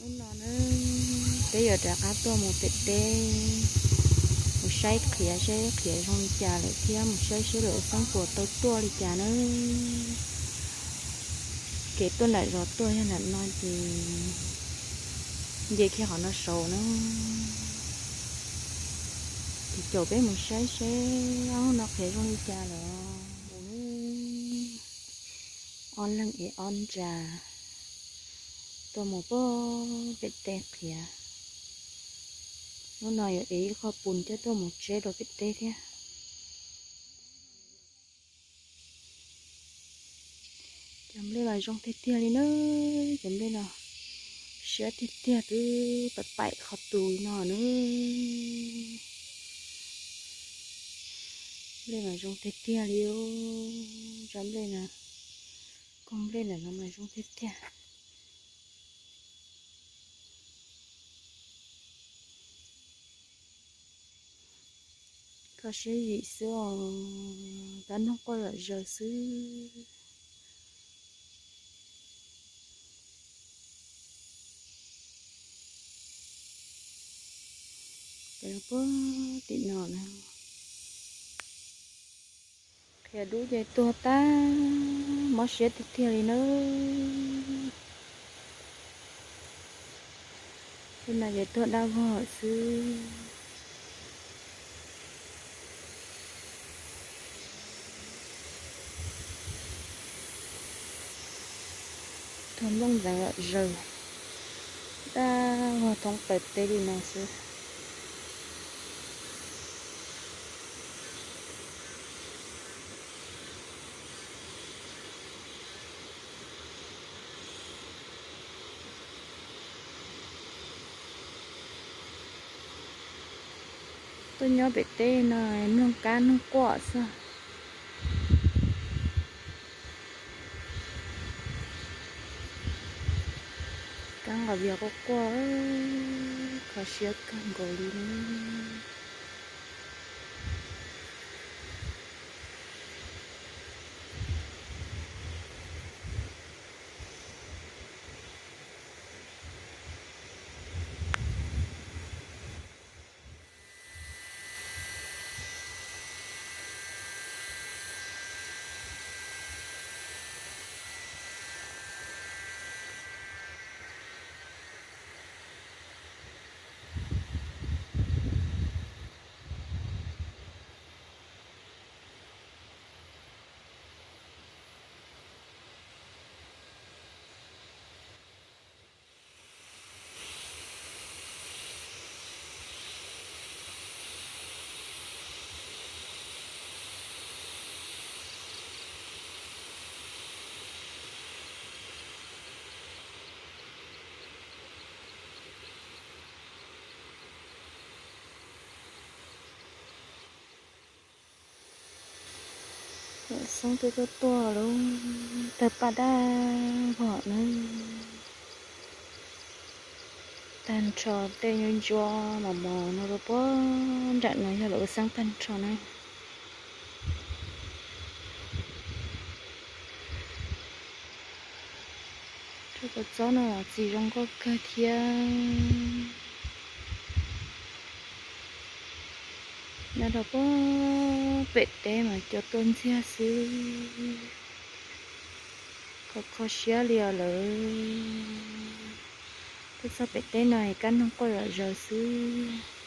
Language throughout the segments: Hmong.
Hnub no na, peb yuav rov qab tuaj mus pem teb, mus saib qhiav seb qhiav zoo li cas lawm thiab mus saib seb lawv xeeb puas tau tuaj li cas na. Kev tuaj nram zos tuaj yog nram no ces nce kiag qhov no saud na. Ces caum peb mus saib seb ob hnub no qhiav zoo li cas lawm. Ob leeg ev ob ntsa tuaj mus puag pem teb qhiav. Hnub no yuav ev ib qho pus coj tuaj mus tseb rau pem teb thiab. Cov nplej mas zoo tiag tiag li na, cov nplej no siab tiag tiag twb paim paim qhov tus no na. Nplej mas zoo tiag tiag li, tsob nplej no, koog nplej ntawm no mas zoo tiag tiag. Kho siab zim xwb os, tab noog quaj zom zaws xwb. Peb puag tim no na. Qhia dub ces tuag tag, mob siab tiag tiag li na. Tej no ces tuag dab vog xwb. Tuag nplooj ntxeev lom zaws, dab vog thoob plaws teb li no xwb. Tuaj nyob pem teb no mloog kab noog quaj xwb. Kab nqos vias quaj quaj, kho siab kawg nkaus li. Xoob tuaj tuaj tuaj lub tawg paj dab vog na. Tag nrho tej nyuaj ntsuab mos mos no rau puag nram no yog lawv ua xeeb tag nrho na. Rau kua txob no los txiv zoo nkauj kawg thiab. Nyob rau puag pem teb mas cua tuaj ntxiag xwb. Kho kho siab li os lawm. Tuaj txog pem teb no es kab noog quaj zom zaws xwb.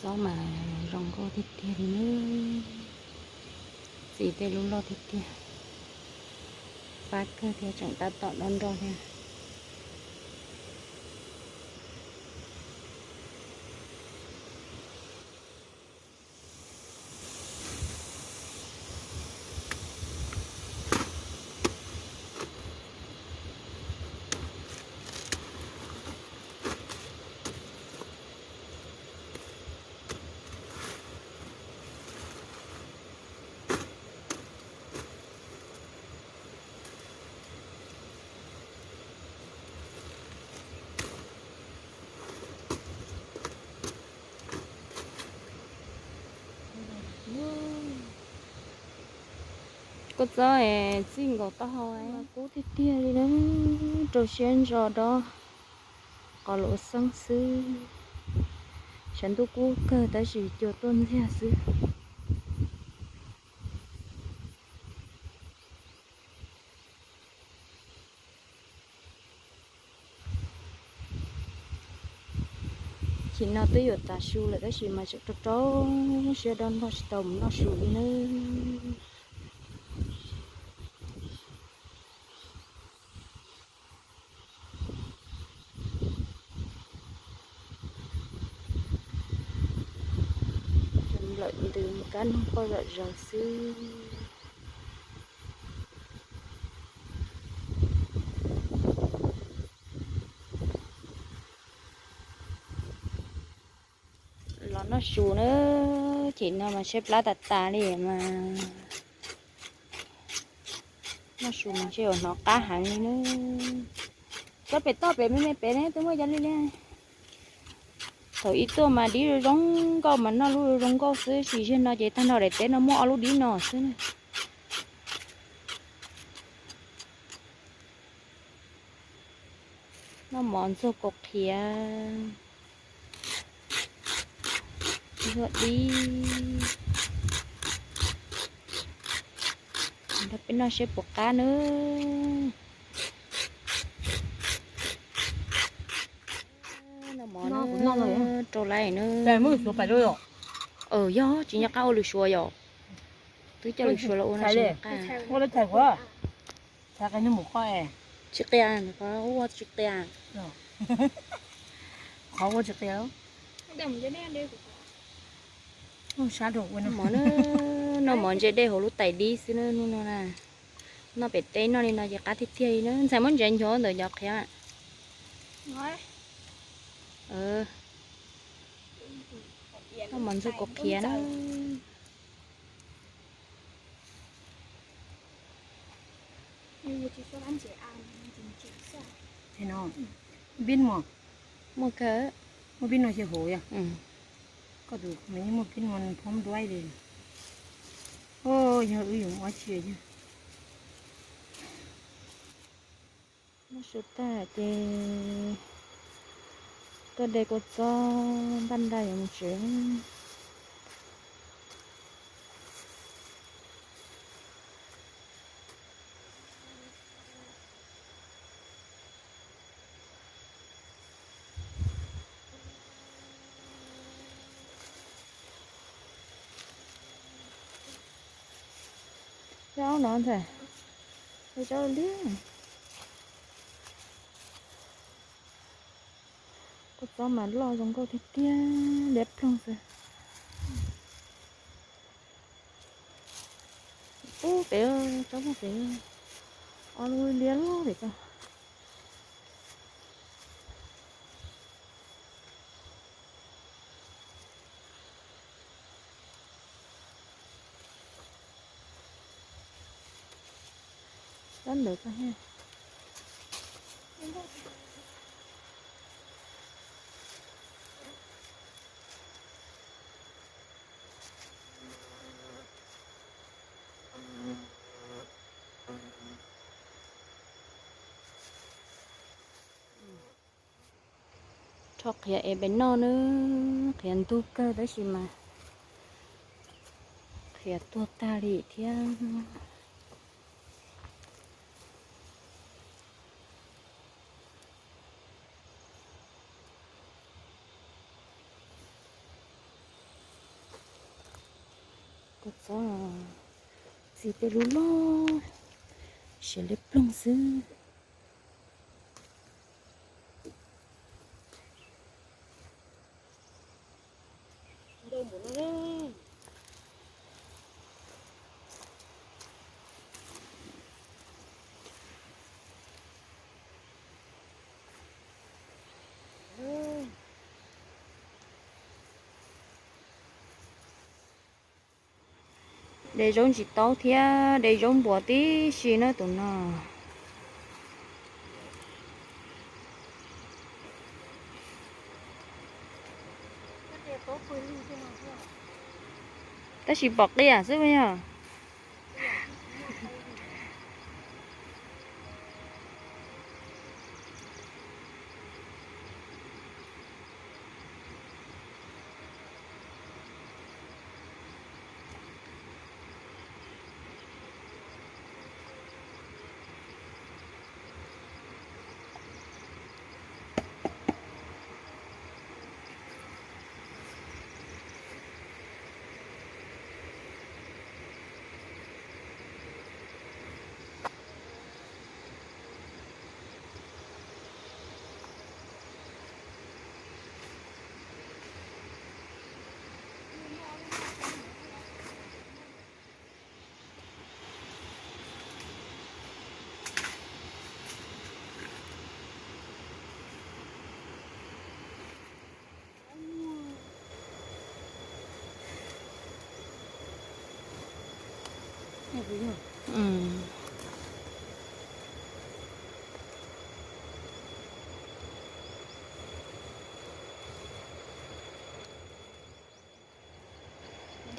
Txob mas zoo nkauj tiag tiag li na. Txiv tej lub loj tiag tiag. Fab kawg thiab tseem tab tom nroj nroj thiab. Kua txob txij nkaus taub hau, kub tiag tiag li na, rau siab ntso dob qos luv xeeb xwb. Sav ntuj kub kawg tab sis cua tuaj ntxiag xwb. Chim no twb yuav tav su lawm tab sis mas tseem rau rau siab dob nroj tsis tau mus noj su li na. Nplawm ntws kab noog poj zom zaws xwb. Los noj su na, chim no mas tshaib plab tas tas li mas noj su mas ntshe yuav hnov qab heev li na. Tsob pem toj pem me me pem ne twb muaj cov li li. Thaum ib tuaj mas dib zoo zoo nkauj mas noj lub zoo zoo nkauj xwb, sis ziag no ces tag nrho daim teb no muaj ob lub dib no xwb na. Noj mov ntxuag kaus qhiav, ntxuag dib, nrog peb noj seb puas qab na. Noj mov na, rau lawm na. Yog tsis nco qab ua lwm suav yom. Twb coj lwm suav los ua no tsis nco qab. Tsis qia, ua tsis qia. Qhov ua tsis qia. Noj mov ntse dej hauv lub tais dib xwb na hnub no na. Noj pem teb noj li no ces qab tiag tiag li na. Ntxhais muab ntsev nchuav ntawm cov qhiav. Noj mov ntxuag kaus qhiav na. Muaj kawg. Muaj pib no ces hauv yog. Koj tus me yeej muaj pib no phob duaib li. Yog wb yuav ua tsi yog. Noj su tag ces tuaj de kua txob npaj nra yuav mus tsev. Zaub no ntag, zaub liab. Kua txob mas loj zoo nkauj tiag tiag, liab ploog xwb. Ub pem, tsob pem, ob lub liab loj pem tso. Tsob ntawd tso ha. Rho qhiav es pem noj nawb, qhiav ntug kawg tab sis mas qhiav tuag tag li thiab. Txiv tej lub loj, siav liab ploog xwb. De zaub ntsis taub thiab de zaub npua tib si na tus no. Tab sis pom qias xwb yog.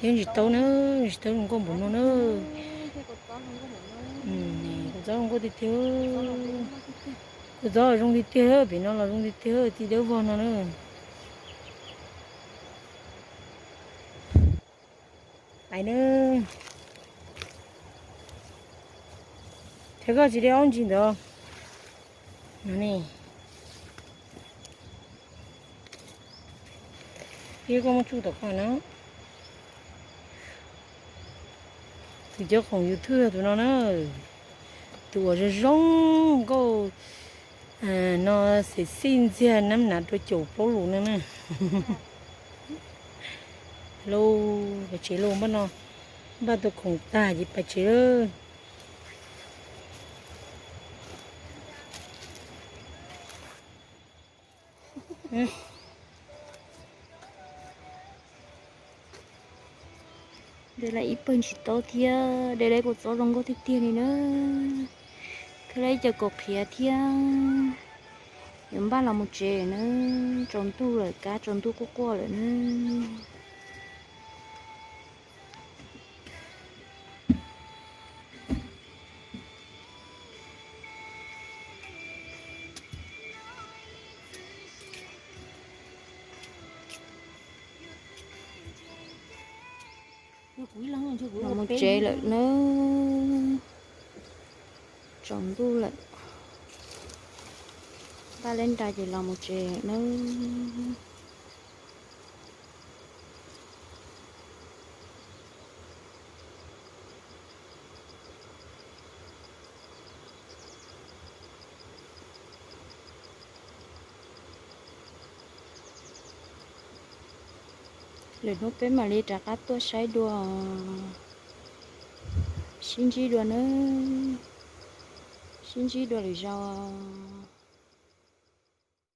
Thiab ntsis taub na, ntsis taub zoo nkauj npaum no na. Kua txob zoo nkauj tiag tiag. Kua txob zoo tiag tiag, pem no los zoo tiag tiag, txiv dawb vog no na. Ais na, thiab koj tsis de ob ntsis ntawd no ne. Thiab koj muab tsuj tom koj na. Tus cov khoom YouTube tus no na, tus uas zoo zoo nkauj no, xim xij ntxiag nab nav rau caum plaub lus no na. Lauj, pais tsev lauj, npaj no, npaj tus khoom tag ces pais tsev lawm. De lawm ib pawg ntsis taub thiab de lawm kua txob zoo nkauj tiag tiag li na. Thiab lawm ib co kaus qhiav thiab. Yuav npaj los mus tsev na, tsaus ntuj lawm, kab tsaus ntuj quaj quaj lawm na. Los mus tsev lawm nawb. Tsaus ntuj lawm. Npaj leb nra ces los mus tsev lawm nawb. Lwm hnub peb mam li rov qab tuaj saib dua, sib ntsib dua nawb, sib ntsib dua lwm zaus.